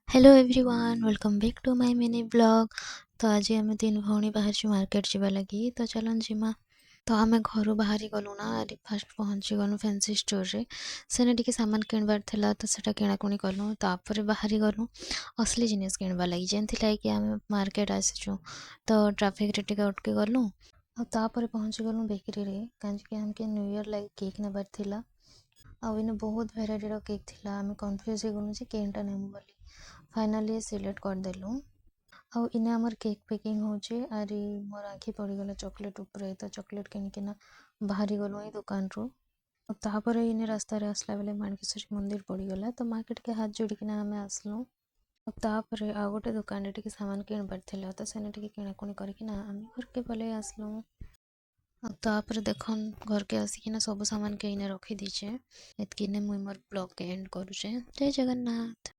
Hello everyone, welcome back to my mini vlog. ତ ଆଜି ଆମେ ତିନି ଭଉଣୀ ବାହାରିଛୁ ମାର୍କେଟ ଯିବା ଲାଗି। ତ ଚାଲନ୍ ଯିମା। ତ ଆମେ ଘରୁ ବାହାରି ଗଲୁ ନା ଆରି ଫାଷ୍ଟ ପହଞ୍ଚି ଗଲୁ ଫ୍ୟାନ୍ସି ଷ୍ଟୋରରେ। ସେନେ ଟିକେ ସାମାନ କିଣିବାର ଥିଲା, ତ ସେଟା କିଣାକୁଣି କଲୁ। ତାପରେ ବାହାରି ଗଲୁ ଅସଲି ଜିନିଷ କିଣିବାର ଲାଗି। ଯେନ୍ଥିଲାଗି କି ଆମେ ମାର୍କେଟ ଆସିଛୁ, ତ ଟ୍ରାଫିକରେ ଟିକେ ଅଟକି ଗଲୁ। ଆଉ ତାପରେ ପହଞ୍ଚି ଗଲୁ ବେକରୀରେ, କାହିଁକି ଆମକେ ନ୍ୟୁ ଇୟର୍ ଲାଗି କେକ୍ ନେବାର ଥିଲା। ଆଉ ଇନେ ବହୁତ ଭେରାଇଟିର କେକ୍ ଥିଲା। ଆମେ କନଫ୍ୟୁଜ୍ ହେଇଗଲୁ ଯେ କେନ୍ଟା ନେମୁ ବୋଲି। ଫାଇନାଲି ସିଲେକ୍ଟ କରିଦେଲୁ। ଆଉ ଇନେ ଆମର୍ କେକ୍ ପ୍ୟାକିଂ ହଉଛେ। ଆରି ମୋର୍ ଆଖି ପଡ଼ିଗଲା ଚକୋଲେଟ୍ ଉପରେ, ତ ଚକୋଲେଟ୍ କିଣିକିନା ବାହାରି ଗଲୁ ଏଇ ଦୋକାନରୁ। ଆଉ ତାପରେ ଇନେ ରାସ୍ତାରେ ଆସିଲା ବେଲେ ମାଣିକେଶ୍ୱରୀ ମନ୍ଦିର ପଡ଼ିଗଲା, ତ ମାକେ ଟିକେ ହାତ ଯୋଡ଼ିକିନା ଆମେ ଆସିଲୁ। ଆଉ ତାପରେ ଆଉ ଗୋଟେ ଦୋକାନରେ ଟିକେ ସାମାନ କିଣିବାର ଥିଲା, ତ ସେନେ ଟିକେ କିଣାକୁଣି କରିକିନା ଆମେ ଘରକେ ପଲେଇ ଆସିଲୁ। ଆଉ ତାପରେ ଦେଖନ୍, ଘରକେ ଆସିକିନା ସବୁ ସାମାନକେ ଇନେ ରଖିଦେଇଛେ। ଏତ୍କିନେ ମୁଇଁ ମୋର୍ ବ୍ଲଗ୍କେ ଏଣ୍ଡ କରୁଛେ। ଜୟ ଜଗନ୍ନାଥ।